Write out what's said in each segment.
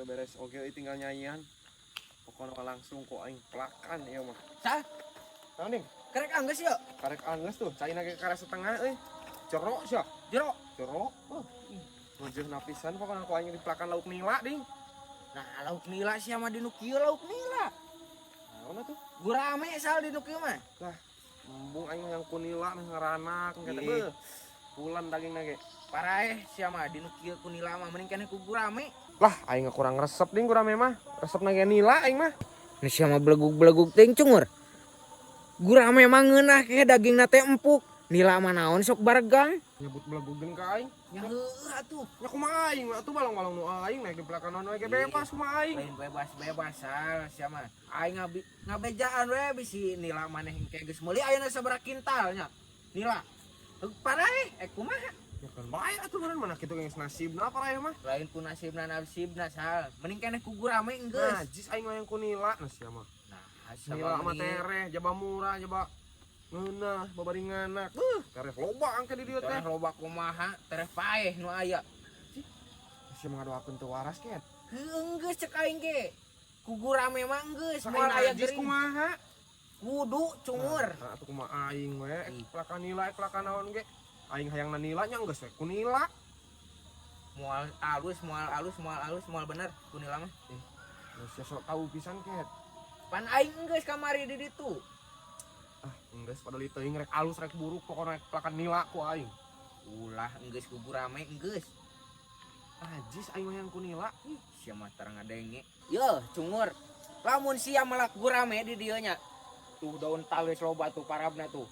Beres oge euy tinggal nyanyian. Pokona langsung ku aing pelakan ieu mah. Sah, Naon ding? Kerek anggeus yuk. Karek anggeus tuh, caina ge karek setengah euy. Jero sia. Jero. Jero. Oh. Ngejeuh napisan pokona ku aing dipelakan lauk nila ding. Nah, lauk nila sia mah dinu kieu lauk nila. Naon atuh? Gurame sal dinu kieu mah. Embung aing mah yang ku nila mah ngaranak engke teh. Ih. Beuh. Pulan dagingna ge. Paraeh sia mah dinu kieu ku nila mah mending keneh ku gurame. Lah, aing kurang resep ding gurame mah. Resepna ge nila aing mah. Ini sia mah belegug-belegug teuing cungur. Gurame mah ngeunah ke dagingna teh empuk. Nila mah naon sok baregang. Nyebut belegugeun ka aing. Ya heueuh atuh. Ya kumaha aing atuh balong-balong nu aing naik di pelakan naon we ge bebas kumaha aing. Lain bebas-bebas sal sia mah. Aing ngabejaan we bisi nila maneh engke geus meuli ayeuna sabaraha kintal nya. Nila. Heug paraeh kumaha? Ya kan bae atuh meureun mana kitu geus nasibna paraeh mah. Lain ku nasibna nasibna sal. Mending keneh ku gurame enggeus. Najis aing mah yang ku nila nah sia mah. Nah, Nila mah tereh, jaba murah, jaba ngeunah, babari nganak. Beuh, tereh loba angke di dieu teh. Tereh loba kumaha, tereh paeh nu aya. Sia mah ngadoakeun teu waras ket. Heueuh geus cek aing ge. Ku gurame mah geus moal aya Najis gering. kumaha? Kudu cungur. Nah, atuh kumaha aing we, pelakan nila, pelakan naon ge. Aing hayang nila nya geus we ku nila. Moal alus, moal alus, moal alus, moal bener ku nila mah. Geus sia sok tau pisan ket. Pan aing geus kamari di ditu. Ah, geus padahal teuing rek alus rek buruk pokona rek pelakan nila ku aing. Ulah geus ku gurame geus. Najis aing mah yang ku nila. Ih, sia mah tara ngadenge. Yeuh, cungur. Lamun sia melak gurame di dieu nya. Tuh daun talus loba tuh parabna tuh.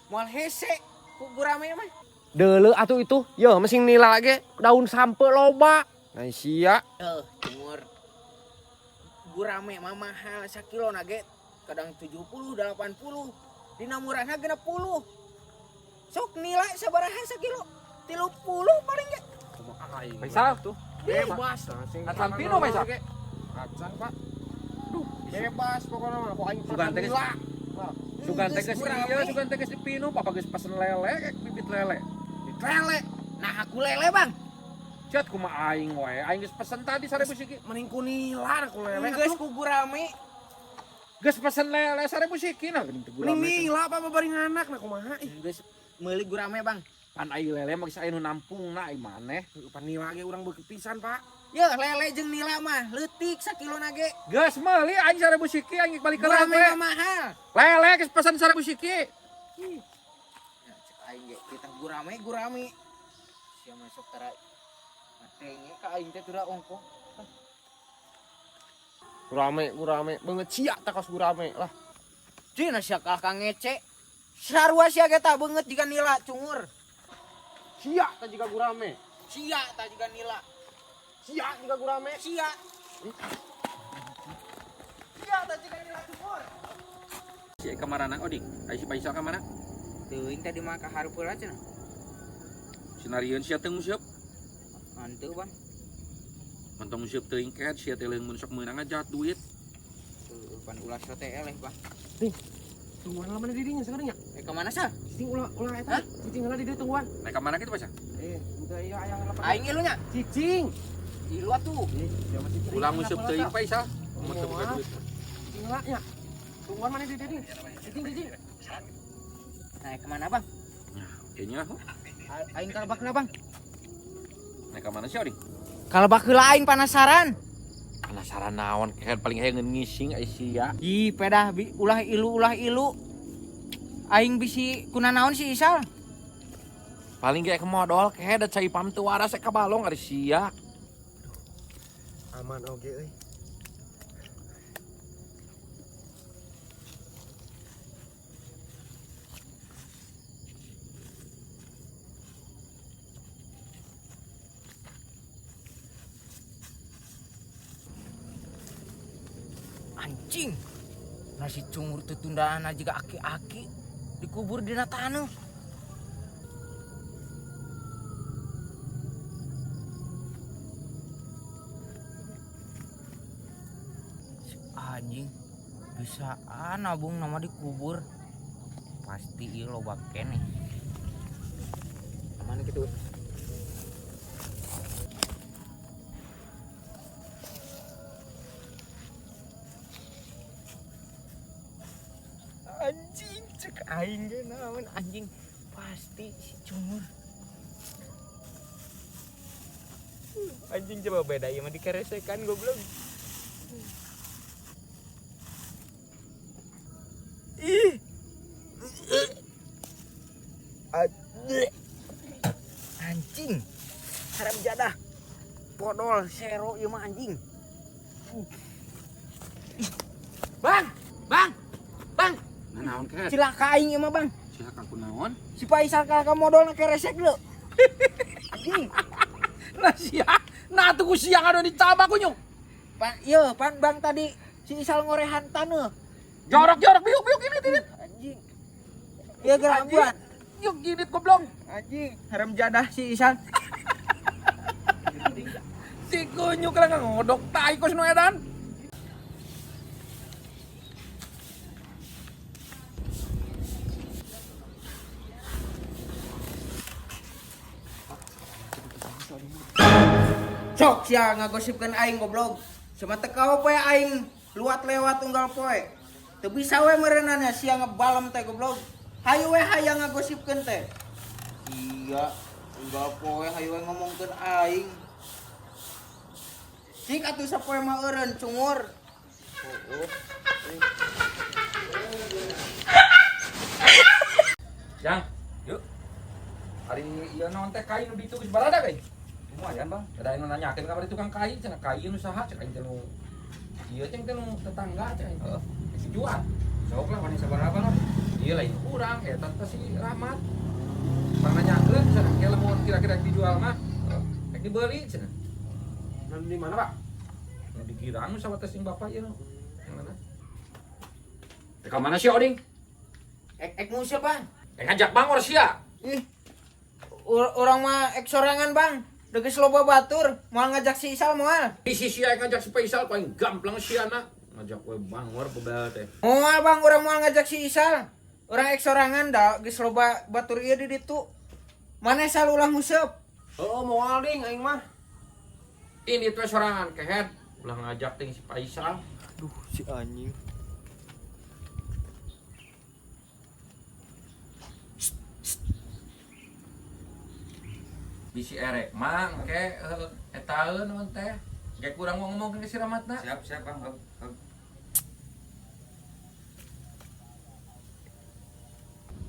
Moal hese ku gurame mah. Deuleu atuh itu, yeuh mesing nila ge daun sampe loba. Nah sia. Eh, cungur. Gurame mah mahal sakilo na ge kadang 70, 80. Dina murahna 60. Sok nila sabaraha sakilo? 30 paling ge. Kumaha aing. Faisal tuh. Bebas nah, sing Acan pino, Faisal. ge. Acan, Pak. Duh, bebas pokoknya mah ku aing Sugan teh geus- nila. Sugan teh geus Gurame. ieu, sugan teh geus dipinu, papa geus pesen lele, bibit lele. Lele. Nah, aku lele, Bang. Cet kumaha aing wae, aing geus pesen tadi 1000 siki. Mending ku nila ku lele. Geus ku gurame. Geus pesen lele 1000 siki nah geuning teh Mending gurame. nila apa babari nganak nah kumaha ih. Geus meuli gurame, Bang. Pan aing lele mah geus aya nu nampungna aing maneh. Pan nila ge urang beuki pisan, Pak. Yeuh, lele jeung nila mah leutik sakilona ge. Geus meuli aing 1000 siki aing balik ke Gurame lele. mah mahal. Lele geus pesen 1000 siki. Ya, cek aing ge kita gurame gurame. Sia masuk tara ngadenge ka aing teh teu ongkoh. Gurame, gurame, beungeut sia tah kos gurame lah. Cina sia kalah ka ngece. Sarua sia ge tah beungeut jiga nila cungur. Sia tah jiga gurame. Sia tah jiga nila. Sia jiga gurame. Sia. Sia tah jiga nila cungur. Si kamarana oding, ai si Faisal ka mana? Teuing tadi mah ka hareup heula cenah. Sinarieun sia teh nguseup. Hanteu, Bang. Mentong nguseup teuing ket sia teh leung mun sok meunang ngajat duit. Tuh, pan ulah sote eleh, Bang. Tungguan lah mana dirinya sekarang ya? Ka mana sah? Cicing ulah ulah eta. Cicing heula di dieu tungguan. Naik ka mana kitu Faisal? Udah iya aya heula. Aing ilu nya. Cicing. Ilu atuh. Ih, sia mah cicing. Ulah nguseup teuing Faisal. Mun teu boga duit. Cicing heula nya. Tungguan mana di dieu ding. Cicing cicing. Naik kemana, Bang? Kayaknya Aing kalebak heula, Bang. naik ka mana sih oding? Kalebak heula aing penasaran. Penasaran naon kan paling hayang ngising ai sia. Ih, pedah bi, ulah ilu ulah ilu. Aing bisi kuna naon si Isal? Paling ge modal ke da cai pam teu waras ka balong ari sia. Aman oge euy. Anjing. Nasi cungur tetundaan aja aki-aki dikubur dina taneuh. Si anjing bisaan nabung nama dikubur. Pasti ieu loba keneh. Mana kitu? Aing ge naon anjing pasti si cungur. Anjing coba beda ieu mah dikeresekan goblok. Ih. Anjing. Haram jadah. Podol sero ieu mah anjing. Bang, bang. Bang. Nah, naon kehed? Cilaka aing ieu mah, Bang. Cilaka ku naon? Si Faisal kalah ka modolna keresek leu. Anjing. Nah sia, nah tuh ku siang anu ditabak kunyuk. Pan, ieu pan Bang tadi si Isal ngorehan taneuh. Jorok-jorok biuk-biuk ini ini. Anjing. Ieu geura buat. Yuk gini goblok. Anjing, haram jadah si Isal. Si kunyuk lah ngodok tai kos nu edan. Sok sia ngagosipkeun aing goblok. Sama teu poe aing luat lewat unggal poe. Teu bisa we meureunana sia ngebalem teh goblok. Hayu we hayang ngagosipkeun teh. Iya, unggal poe hayu we ngomongkeun aing. Cik atuh sapoe mah eureun cungur. Jang, yuk. Hari ieu naon teh kai nu ditu geus barada kai. Lumayan, Bang. Ada yang nanyakeun ka tukang kai, cenah kai nu saha cek aing teh nu ieu ceng teh nu tetangga cek aing. Heeh. Geus dijual. Sok lah wani sabaraha lah. Iya lain urang eta teh si Rahmat. Pang nanyakeun cenah ke lamun kira-kira dijual mah rek dibeli cenah. Nan di mana, Pak? Nu digirang nu sawat sing bapak ieu nu. Yang mana? Rek ka mana sih Oding? Ek ek nguseup, Bang. Rek ngajak bangor sia. Ih. Urang mah ek sorangan, Bang. Degeus loba batur, moal ngajak si Isal moal. Isi sia ngajak si Faisal paling gamplang sia na. Ngajak we bangor bebel teh. Moal Bang, urang moal ngajak si Isal. Urang ek sorangan da geus loba batur ieu di ditu. Maneh sal ulah nguseup. Oh, moal ding aing mah. Ini tuh sorangan kehed. Ulah ngajak ting si Faisal. Duh, si anjing. Bisi erek mang ke etaeun naon teh. Ge kurang mau ngomong ke si Rahmatna. Siap, siap, Bang. Heup, heup.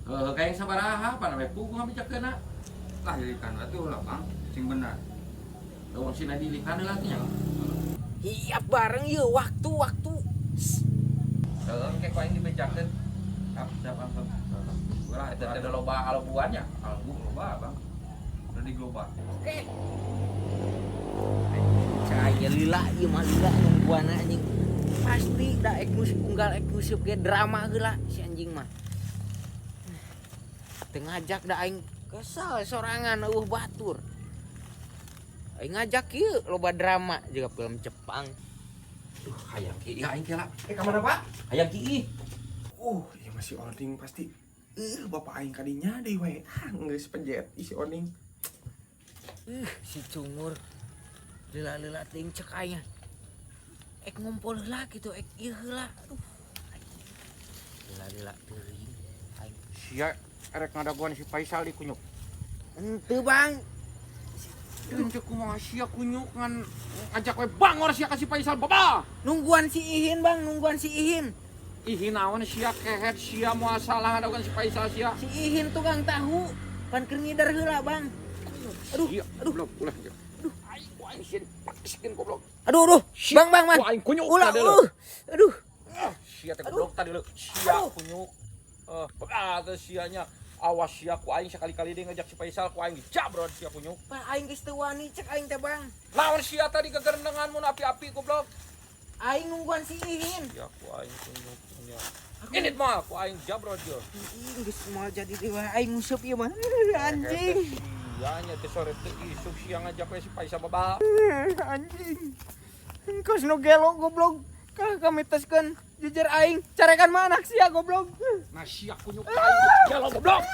Heuh kayak sabaraha pan we puguh ngabicakeunna. Lah lilikan atuh lah, Bang. Sing bener. Leuwang sina dilikan heula teh nya. Hiap bareng yeuh waktu-waktu. Heuh ke ku aing dibejakeun. Siap, siap, Bang. Heup. Ulah eta teh loba alobuan nya. Albu loba, Bang. Udah di global. Oke. Caya lila ieu mah lila nungguan anjing. Pasti da ek musik unggal ek musik ge drama heula si anjing mah. Teu ngajak da aing kesel sorangan eueuh batur. Aing ngajak ieu loba drama juga film Jepang. Duh, hayang ki aing kela. Eh, ka mana, Pak? Hayang ki. Iya masih Oding pasti. Bapak aing kadinya deui we. Ah, geus pejet isi Oding. Si cungur. Lila-lila teuing cek aing. Ek ngumpul heula kitu, ek ieu heula. Aduh. Lila-lila teuing aing. Sia erek ngadaguan si Faisal di kunyuk. Henteu, Bang. Tunjuk kumaha sia kunyuk ngan ngajak we bangor sia ka si Faisal baba. Nungguan si Ihin, Bang, nungguan si Ihin. Ihin naon sia kehet sia moal salah ngadaguan si Faisal sia. Si Ihin tukang tahu, pan keur ngider heula, Bang. Aduh, Sia, aduh, ulah. Aduh, aing ku aing sia dipakiskeun goblok. Aduh, aduh. Bang, bang, bang. Ku aing kunyuk Ulah, tadi leuh. aduh. Ah, sia teh goblok tadi leuh. Sia kunyuk. Teh sianya. Awas sia ku aing sekali-kali dia ngajak si Faisal ku aing dijabrot sia kunyuk. Pan aing geus teu wani cek aing teh, Bang. Lawan sia tadi kegerendengan mun api-api goblok. Aing nungguan si Ihin. Ya ku aing kunyuk nya. Ini mah ku aing jabrot yo. Ih, geus moal jadi dewa aing nguseup ieu mah. Anjing. Iya nya teh sore teh isuk sia ngajak we si Faisal baba. Anjing. Kos nu gelo goblok. Kalah kami teskeun jujur aing carekan mah anak sia goblok. Nah sia kunyuk aing gelo goblok.